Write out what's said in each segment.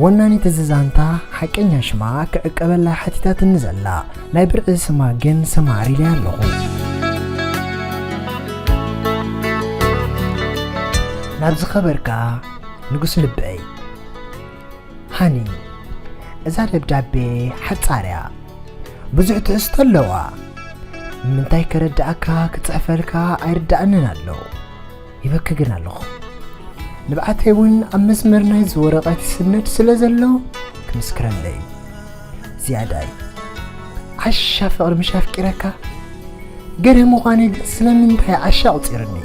ወናኒት እዚ ዛንታ ሓቀኛ ሽማ ክዕቀበላ ሓቲታትኒ ዘላ ናይ ብርዒ ስማ ግን ሰማር ኢለያ ኣለኹ። ናብ ዝኸበርካ ንጉስ ልበይ ሃኒ፣ እዛ ደብዳቤ ሓጻር እያ። ብዙሕ ትሕዝቶ ኣለዋ። ንምንታይ ከረድኣካ ክጽሕፈልካ ኣይርድኣንን ኣሎ። ይበኪ ግን ኣለኹ። ንብዓተይ እውን ኣብ መስመር ናይዚ ወረቐት ይስነድ ስለ ዘሎ ክምስክረለይ። ዝያዳይ ዓሻ ፍቕሪ ምሽ ኣፍቂረካ ገርህ ምዃነይ ግን ስለምንታይ ዓሻ ኣቑጺርኒ?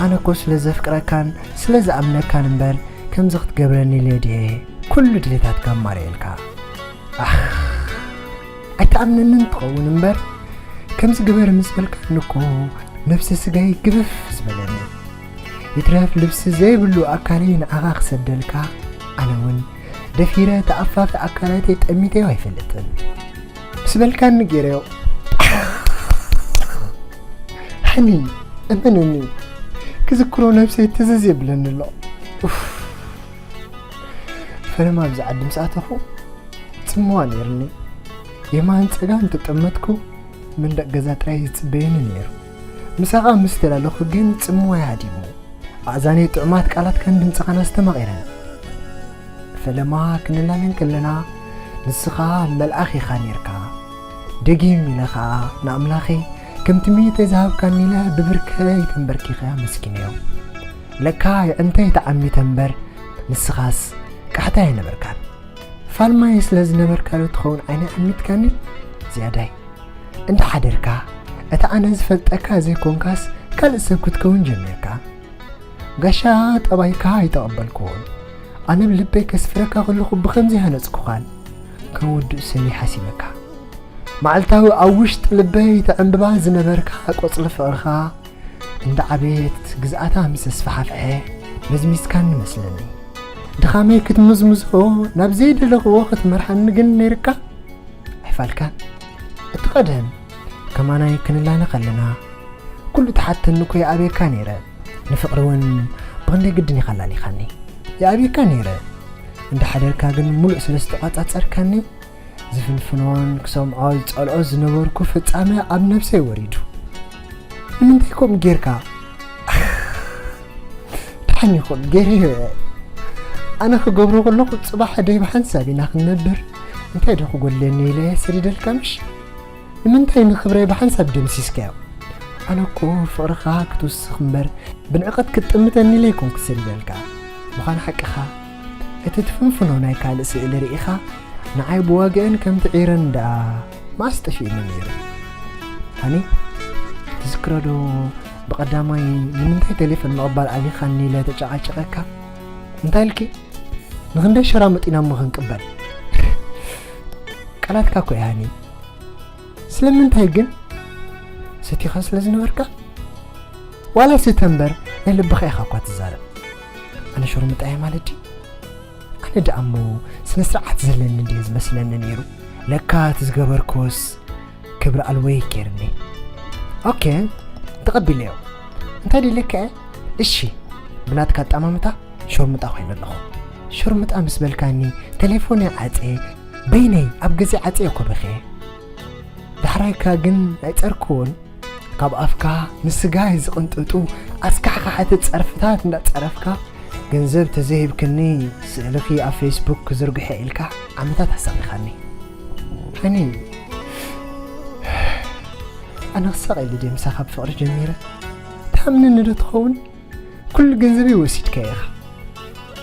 ኣነ እኮ ስለ ዘፍቅረካን ስለ ዝኣምነካን እምበር ከምዚ ክትገብረኒ ኢለ ድየ ኩሉ ድሌታትካ ኣማርየልካ? ኣኽ፣ ኣይትኣምነንን ትኸውን እምበር ከምዚ ግበር ምስ በልካኒ እኮ ነፍሲ ስጋይ ግፍፍ ዝበለኒ። ይትረፍ ልብሲ ዘይብሉ ኣካለይ ንዓኻ ክሰደልካ፣ ኣነ እውን ደፊረ ተኣፋፊ ኣካላተይ ጠሚተዮ ኣይፈልጥን። ምስ በልካኒ ገይረዮ። ሃኒ፣ እመነኒ፣ ክዝክሮ ነብሰይ ትዝዝ የብለኒ ኣሎ። ኡፍ። ፈለማ ኣብዚ ዓዲ ምስ ኣተኹ ጽምዋ ነይርኒ። የማን ጸጋም ተጠመትኩ፣ መንደቕ ገዛ ጥራይ ይጽበየኒ ነይሩ። ምሳኻ ምስ ተላለኹ ግን ጽምዋይ ሃዲሙ። ኣእዛነይ ጥዑማት ቃላትካን ድምጽኻን ኣስተማቒረን። ፈለማ ክንላለ እንከለና፣ ንስኻ መልኣኽ ኢኻ ነይርካ። ደጊም ኢለ ኸኣ ንኣምላኸይ፣ ከም ትምኒተይ ዝሃብካኒ ኢለ ብብርከይ ተንበርኪኸ ኣመስጊነዮ። ለካ የዕንተይ ተዓሚተ እምበር፣ ንስኻስ ቃሕታይ ኣይነበርካን። ፋልማይ ስለ ዝነበርካ ዶ ትኸውን ዓይነይ ዓሚትካኒ? ዝያዳይ፣ እንዳ ሓደርካ፣ እቲ ኣነ ዝፈልጠካ ዘይኮንካስ ካልእ ሰብ ክትከውን ጀሚርካ። ጋሻ ጠባይካ ኣይተቐበልኩዎን። ኣነ ብልበይ ከስፍረካ ከለኹ ብኸምዚ ሃነጽኩኻን። ከም ውዱእ ሰብ እየ ሓሲበካ። መዓልታዊ ኣብ ውሽጢ ልበይ ተዕምብባ ዝነበርካ ቆጽሊ ፍቕርኻ እንዳ ዓበየት ግዝኣታ ምስ ኣስፋሕፍሐ መዝሚዝካኒ መስለኒ። ድኻመይ ክትምዝምዞ ናብ ዘይደለኽዎ ክትመርሓኒ ግን ነይርካ። ኣይፋልካን። እቲ ቀደም ከማናይ ክንላነ ከለና ኩሉ ትሓተኒ እኮ ይኣብየካ ነይረ። ንፍቕሪ እውን ብኽንደይ ግድን ኢኻ ኣላሊኻኒ። ይኣብየካ ነይረ። እንዳ ሓደርካ ግን ሙሉእ ስለ ዝተቋጻጸርካኒ ዝፍንፍኖን ክሰምዖ ዝጸልኦ ዝነበርኩ ፍጻመ ኣብ ነብሰይ ወሪዱ። ንምንታይ ከምኡ ጌርካ? ደሓን ይኹን፣ ገይረዮ እየ። ኣነ ክገብሮ ከለኹ ጽባሕ ደይ ብሓንሳብ ኢና ክንነብር፣ እንታይ ዶ ክጎድለኒ ኢለ እየ ሰዲደልካ ምሽ? ንምንታይ ንኽብረይ ብሓንሳብ ደምሲስካዮ? ኣነ እኮ ፍቕርኻ ክትውስኽ እምበር ብንዕቐት ክትጥምተኒ ኢለ ኣይኮንኩ ሰዲደልካ። ምዃኑ ሓቅኻ፣ እቲ ትፍንፍኖ ናይ ካልእ ስእሊ ርኢኻ ንዓይ ብዋግአን ከም ትዒረን ደኣ መኣስ ጠፊኡኒ ነይሩ። ሃኒ፣ ትዝክሮ ዶ ብቐዳማይ ንምንታይ ቴሌፎን ምቕባል ኣቢኻኒ ኢለ ተጨቓጨቐካ? እንታይ ኢልኪ? ንኽንደይ ሸራሙጥ ኢና እሞ ክንቅበል? ቃላትካ እኮ እየ ሃኒ። ስለምንታይ ግን? ሰቲኻ ስለ ዝነበርካ? ዋላ ስተ እምበር ናይ ልብኻ ኢኻ እኳ ትዛረብ። ኣነ ሸርሙጣ እየ ማለት ድዩ? ኣነ ደኣ እሞ ስነ ስርዓት ዘለኒ እንድየ ዝመስለኒ ነይሩ። ለካ እቲ ዝገበርክዎስ ክብሪ ኣልቦ እዩ ገይርኒ። ኦኬ፣ ተቐቢለዮ። እንታይ ድልየካ እየ? እሺ፣ ብናትካ ኣጠማምታ ሸርሙጣ ኮይነ ኣለኹ። ሸርሙጣ ምስ በልካኒ፣ ቴሌፎነይ ዓጽየ፣ በይነይ ኣብ ገዛይ ዓጽየ እኮ በኽየ። ዳሕራይካ ግን ኣይጸርኩዎን። ካብ ኣፍካ ንስጋይ ዝቕንጥጡ ኣስካሕካሕቲ ጸርፍታት እንዳጸረፍካ፣ ገንዘብ ተዘይሂብክኒ ስእልኺ ኣብ ፌስቡክ ክዝርግሖ ኢልካ ዓመታት ኣሳቒኻኒ። ሃኒ፣ ኣነ ክሳቐ ኢለ ድየ ምሳኻ ብፍቕሪ ጀሚረ? ትኣምነኒ ዶ ትኸውን? ኩሉ ገንዘበይ ወሲድካዮ ኢኻ።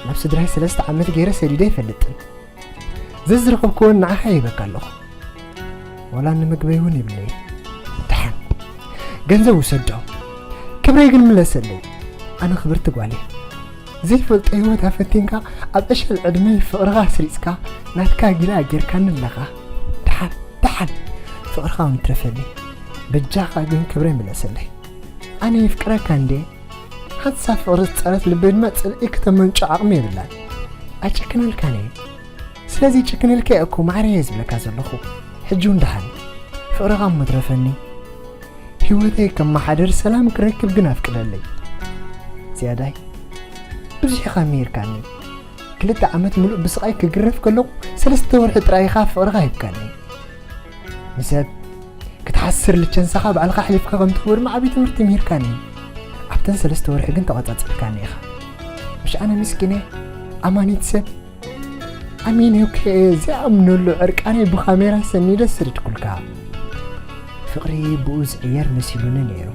ናብ ስድራይ ሰለስተ ዓመት ገይረ ሰዲደ ኣይፈልጥን። ዘዝረኸብክዎን ንዓኻ ይህበካ ኣለኹ። ዋላ ንምግበይ እውን የብለይን። ደሓን ገንዘብ ውሰዶ፣ ክብረይ ግን ምለሰለይ። ኣነ ክብርቲ ጓል እየ። ዘይፈልጦ ህይወት ኣፈቲንካ ኣብ ዕሸል ዕድመይ ፍቕርኻ ኣስሪጽካ ናትካ ጊላ ጌርካኒ ኣለኻ። ደሓን ደሓን ፍቕርኻ እውን ትረፈኒ። በጃኻ ግን ክብረይ ምለሰለይ። ኣነ የፍቅረካ እንዴ? ሓንሳብ ፍቕሪ ዝጸረት ልበይ ድማ ጽልኢ ክተመንጮ ዓቕሚ የብላን። ኣይጨክነልካን እየ። ስለዚ ይጭክነልካ እየ እኮ ማዕረ እየ ዝብለካ ዘለኹ። ሕጂ እውን ደሓን ፍቕርኻ እሞ ትረፈኒ። ህይወተይ ከመሓድር ሰላም ክረክብ ግን ኣፍቅደለይ። ዝያዳይ ብዙሕ ኢኻ ምሂርካኒ። ክልተ ዓመት ሙሉእ ብስቓይ ክግረፍ ከለኹ፣ ሰለስተ ወርሒ ጥራይ ኢኻ ፍቕርኻ ሂብካኒ። ንሰብ ክትሓስር ልቸንሳኻ ባዕልኻ ኣሕሊፍካ ከም ትህቦ ድማ ዓብዪ ትምህርቲ ምሂርካኒ። ኣብተን ሰለስተ ወርሒ ግን ተቐጻጺርካኒ ኢኻ። ምሽ ኣነ ምስኪነ ኣማኒት ሰብ ኣሚነ እኮ እየ ዘይኣምነሉ ዕርቃነይ ብካሜራ ሰኒደ ሰደድኩልካ። ፍቕሪ ብኡ ዝዕየር መሲሉኒ ነይሩ።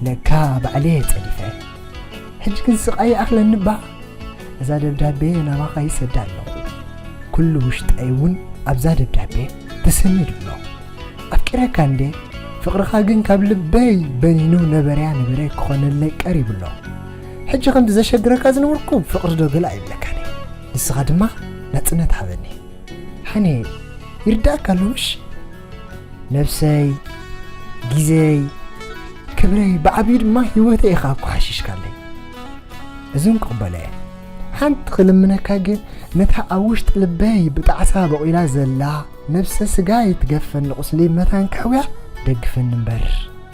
ለካ ባዕለይ እየ ጸዲፈ። ሕጂ ግን ስቓይ ይኣኽለኒ እባ። እዛ ደብዳቤ ናባኻ ይሰዳ ኣለኹ። ኩሉ ውሽጠይ እውን ኣብዛ ደብዳቤ ተሰኒዱ ኣሎ። ኣፍቂረካ እንዴ? ፍቕርኻ ግን ካብ ልበይ በኒኑ ነበረያ ነበረይ ክኾነለይ ቀሪቡ ኣሎ። ሕጂ ከምቲ ዘሸግረካ ዝነበርኩ ፍቕሪ ዶ ገለ ኣይብለካን እየ። ንስኻ ድማ ናጽነት ሃበኒ። ሃኔ፣ ይርዳእካ ኣሎ ምሽ? ነብሰይ፣ ግዜይ፣ ክብረይ፣ ብዓብዩ ድማ ህይወተይ ኢኻ ኣኳሓሺሽካለይ። እዚ እውን ክቕበሎ እየ። ሓንቲ ክልምነካ ግን፣ ነታ ኣብ ውሽጢ ልበይ ብጣዕሳ በቑላ ዘላ፣ ነብሰ ስጋይ ትገፈኒ ቁስሊ መታን ከሕውያ ደግፈኒ እምበር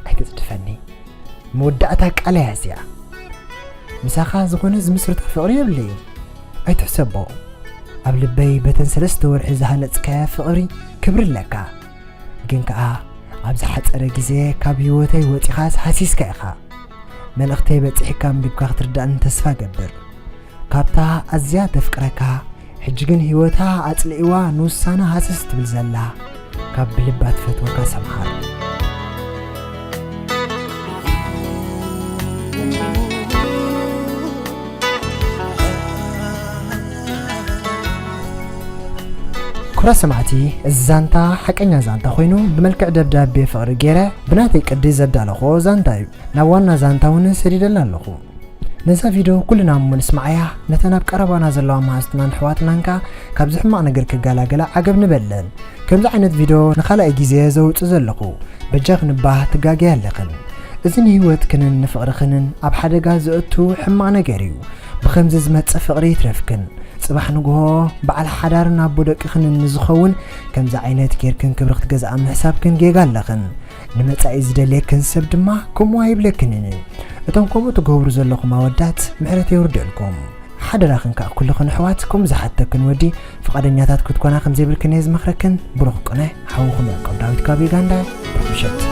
ኣይትጽድፈኒ። መወዳእታ ቃለይ እያ እዚኣ። ምሳኻ ዝኾነ ዝምስርቶ ፍቕሪ የብለይን። ኣይትሕሰቦ። ኣብ ልበይ በተን ሰለስተ ወርሒ ዝሃነጽካያ ፍቕሪ ክብሪ ኣለካ። ግን ከኣ ኣብ ዝሓጸረ ግዜ ካብ ህይወተይ ወጺኻስ ሃሲስካ ኢኻ። መልእኽተይ በጺሕካ ኣንቢብካ ክትርዳእኒ ተስፋ እገብር። ካብታ ኣዝያ ተፍቅረካ፣ ሕጂ ግን ህይወታ ኣጽሊእዋ ንውሳነ ሃሰስ ትብል ዘላ፣ ካብ ብልባ ትፈትወካ ሰምሃር። ክቡራት ሰማዕቲ፣ እዚ ዛንታ ሓቀኛ ዛንታ ኮይኑ፣ ብመልክዕ ደብዳቤ ፍቕሪ ገይረ ብናተይ ቅዲ ዘዳለኹዎ ዛንታ እዩ። ናብ ዋና ዛንታ እውን ሰዲደላ ኣለኹ። ነዛ ቪድዮ ኩልና እሞ ንስምዓያ፣ ነተን ኣብ ቀረባና ዘለዋ መሃዝትናን ኣሕዋትናን ከኣ ካብዚ ሕማቕ ነገር ክገላገላ ዓገብ ንበለን። ከምዚ ዓይነት ቪድዮ ንኻልኣይ ግዜ ዘውጽእ ዘለኹ፣ በጃኽን እባ ትጋገያ ኣለኽን። እዚ ንህይወትክንን ንፍቕርኽንን ኣብ ሓደጋ ዘእቱ ሕማቕ ነገር እዩ። ብኸምዚ ዝመጽእ ፍቕሪ ይትረፍክን። ጽባሕ ንግሆ በዓል ሓዳርን ኣቦ ደቅኽንን ንዝኸውን ከምዚ ዓይነት ጌርክን ክብሪ ክትገዝኣ ምሕሳብክን ጌጋ ኣለኽን። ንመጻኢ ዝደልየክን ሰብ ድማ ከምኡ ኣይብለክንን እዩ። እቶም ከምኡ ትገብሩ ዘለኹም ኣወዳት ምሕረት የውርደልኩም። ሓደራኽን ከኣ ኩልኽን ኣሕዋት ከምኡ ዝሓተክን ወዲ ፍቓደኛታት ክትኮና ከም ዘይብልክን እየ ዝመኽረክን። ብሩኽ ቅነ፣ ሓውኹም ያዕቆብ ዳዊት ካብ ዩጋንዳ። ብሩኽ ምሸት።